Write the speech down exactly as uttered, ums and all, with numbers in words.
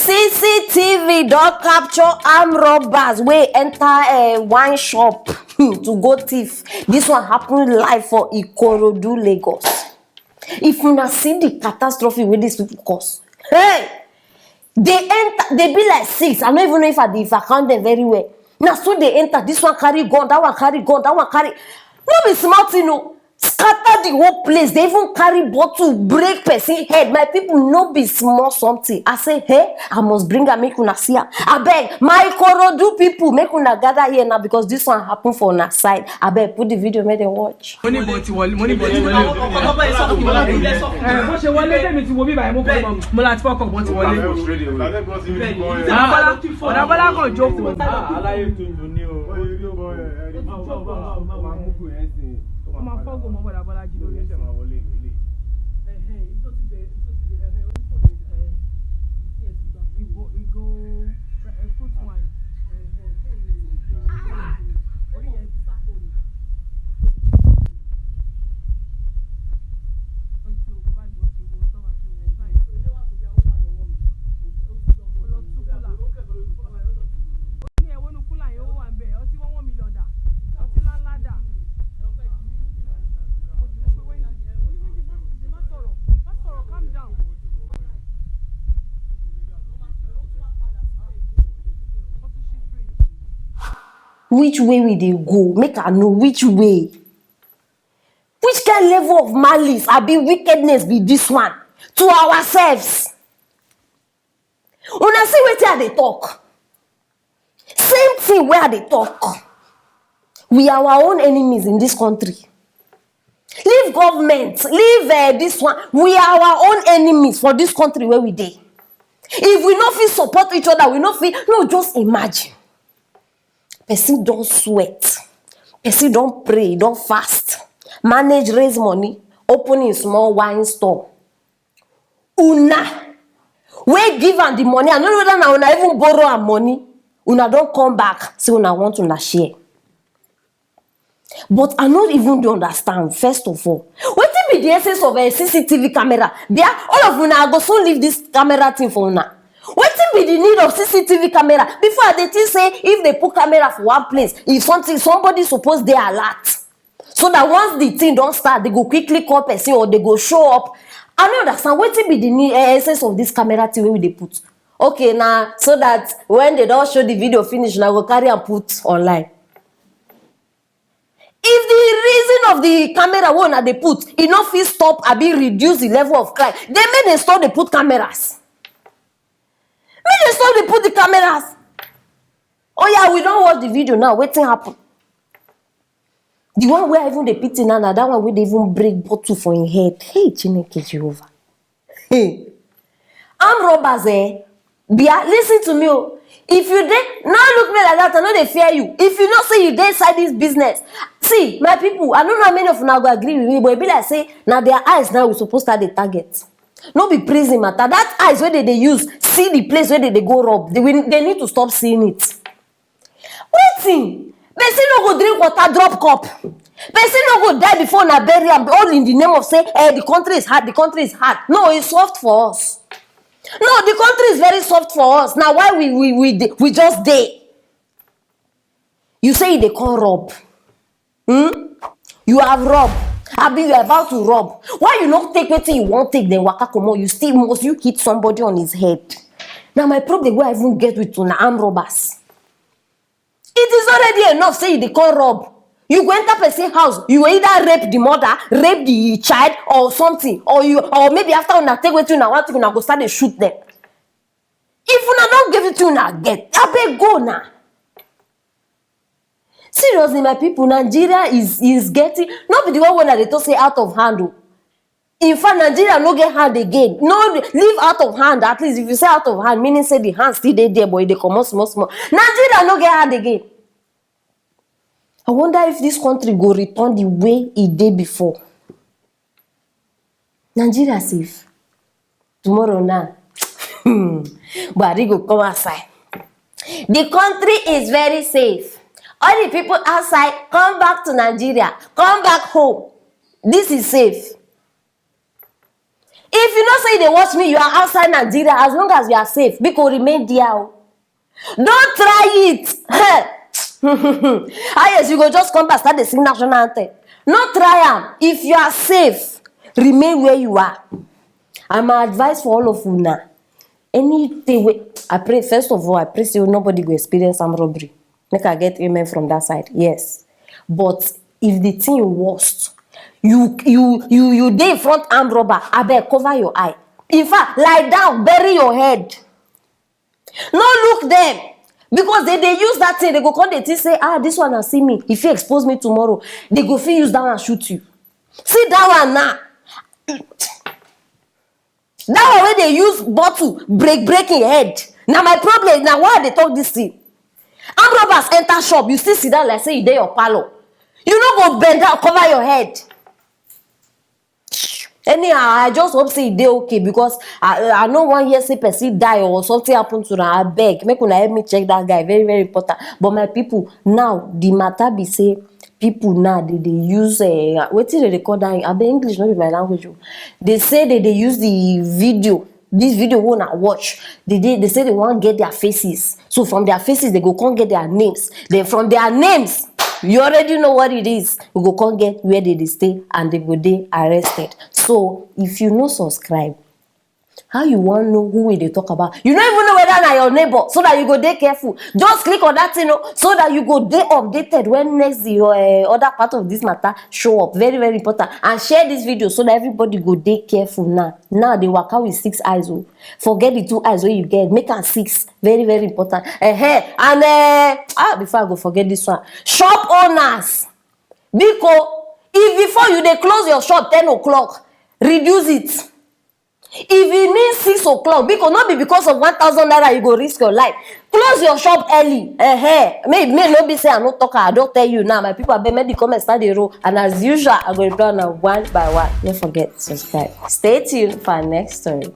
C C T V don capture armed robbers wey enter, eh, wine shop to go thief. This one happen live for Ikorodu, Lagos. If una see the catastrophe wey these people cause, hey! They enter, they be like six. I no even know if I dey, if I count them very well. Na so they enter. This one carry gun, that one carry gun, that one carry. No be small thing o. Scatter the whole place. They even carry bottle, break person head. My people, no be small something. I say, hey, I must bring am make una see am. Abeg, my Ikorodu people, make una gather here now because this one happen for una side. Abeg, put the video, make dem watch. Money bọ̀ ti wọlé, money bọ̀ ti wọlé. Ẹ, bó ṣe wọlé tèmi ti wo bíbá ẹ̀, mo kọ́ mọ́. Mo láti fọ́kọ̀ bọ̀ ti wọlé. Ah, ọ̀dà Bọ́lá kan jókòó. Ah, aláyé tuntun ni o. Ó máa fọ́gùn mọ́ bọ̀dà Bọ́lá jí lórí. Ẹ̀hẹ́n, ibi tó ti bẹ̀rẹ̀, ibi tó ti bẹ̀rẹ̀, ẹ̀hẹ́n, orúkọ yẹn dà. Ẹ̀hẹ́n, ìdí ẹ̀ ti gbà. Ìgò, ìgò, ẹ̀, fruit wine. Ẹ̀hẹ́n, bẹ́ẹ̀ ni. Ah! Orí yẹn ti sápò ni. Ó ti wo bá jù, ó ti wo tó máa ṣe wọ̀ báyìí. Ilé wa kò bí àwọn wà lọ́wọ́ mi. Ó ti lọ wọ. Ó lọ tú kúlà. Ó ní ẹ̀wọ́n nu kúlà yẹn, ó wà ń bẹ̀. Ọtí wọ́n wọ́n mi lọ́dà. Ọtí ńláńlá dà. Mo jù ú pé Wendy. Mo ní Wendy, má dìde, má sọ̀rọ̀. Má sọ̀rọ̀, calm down. Wọ́n tún ṣí fridge. Which way we dey go? Make I know which way. Which kind level of malice abi wickedness be this one to ourselves? Una see wetin I dey talk. Same thing wey I dey talk. We are our own enemies in this country. Leave government, leave, eh, this one. We are our own enemies for this country where we dey. If we no fit support each other, we no fit. No, just imagine. Person don sweat. Person don pray, don fast. Manage raise money, open him small wine store. Una wey give am the money, I no know whether na una even borrow am money. Una don come back, say una want una share. But I no even dey understand, first of all. Wetin be the essence of a C C T V camera? Bia, all of una, I go soon leave this camera thing for una. Wetin be the need of C C T V camera? Before, I dey think say if they put camera for one place, if something, somebody suppose dey alert. So that once the thing don start, they go quickly call person or they go show up. I no understand wetin be the need, eh, essence of this camera thing wey we dey put. Okay, na so that when they don show the video finish, una go carry am put online. If the reason of the camera wey una dey put, e no fit stop abi reduce the level of crime, then make dem stop dey put cameras. Make dem stop dey put the cameras. Oh yeah, we don watch the video now. Wetin happen? The one wey I even dey pity now na that one wey dey even break bottle for him head. Hey, Chineke Jehovah. Hey. Armed robbers, eh? Bia, listen to me o. If you dey, now look me like that, I no dey fear you. If you know say you dey inside this business, see, my people, I no know how many of una go agree with me, but e be like say na their eyes now we suppose start dey target. No be prison matter. That eyes wey they dey use see the place where they dey go rob, they, will, they need to stop seeing it. Wetin? Person no go drink water, drop cup. Person no go die before una bury am, all in the name of say, eh, the country is hard, the country is hard. No, it's soft for us. No, the country is very soft for us. Now why we we we dey- we just dey? You say you dey come rob. Hmm? You have robbed. Abi you are about to rob. Why you no take wetin you wan take, then waka comot? You still must you hit somebody on his head. Now my problem wey I even get with una armed robbers. It is already enough say you dey come rob. You go enter person house, you go either rape the mother, rape the child or something, or you, or maybe after una take wetin una wan take, una go start dey shoot them. If una don get wetin una get, abeg go na. Seriously, my people, Nigeria is is getting, no be the one wey una dey talk say out of hand o. In fact, Nigeria no get hand again. No, leave out of hand. At least if you say out of hand, meaning say the hand still dey there, but e dey comot small small. Nigeria no get hand again. I wonder if this country go return the way e dey before. Nigeria safe. Tomorrow now, Buhari go come outside. The country is very safe. All the people outside, come back to Nigeria. Come back home. This is safe. If you know say you dey watch me, you are outside Nigeria, as long as you are safe, biko remain there o. Don't try it. How yes, you go just come back start dey sing national anthem. No try am. If you are safe, remain where you are. And my advice for all of una, anything wey I pray, first of all, I pray say nobody go experience armed robbery. Make I get amen from that side. Yes. But if the thing worst, you you you you dey in front armed robber, abeg cover your eye. In fact, lie down, bury your head. No look them, because they dey use that thing, they go come dey think say, ah, this one na see me, if he expose me tomorrow, they go fit use that one shoot you. See that one now. That one wey dey use bottle break break him head. Na my problem, na why I dey talk this thing. Armed robbers enter shop, you still sit down like say you dey your parlour. You no go bend down cover your head. Anyhow, I just hope say e dey okay, because I I no wan hear say person die or something happen to am. Abeg, make una help me check that guy, very very important. But my people, now the matter be say people now dey dey use uh, wetin dem dey call that, abeg, English no be my language o. They say they dey use the video, this video wey una watch, they dey they say they wan get their faces. So from their faces, they go come get their names. Then from their names, you already know what it is. We go come get where they dey stay and they go dey arrested. So if you no subscribe, how you wan know who we dey talk about? You no even know whether na your neighbor, so that you go dey careful. Just click on that thing o, so that you go dey updated when next the uh, other part of this matter show up. Very very important. And share this video so that everybody go dey careful now. Now dey waka with six eyes o. Forget the two eyes wey you get, make am six. Very very important. Uh-huh. And uh, ah, before I go forget this one, shop owners, biko, if before you dey close your shop ten o'clock, reduce it. If e mean six o'clock, biko, no be because of one thousand naira you go risk your life. Close your shop early. Uh-huh. May may no be say I no talk am, I don tell you now. My people, abeg, make the comments start dey roll, and as usual, I go reply una one by one. No forget subscribe. Stay tuned for our next story.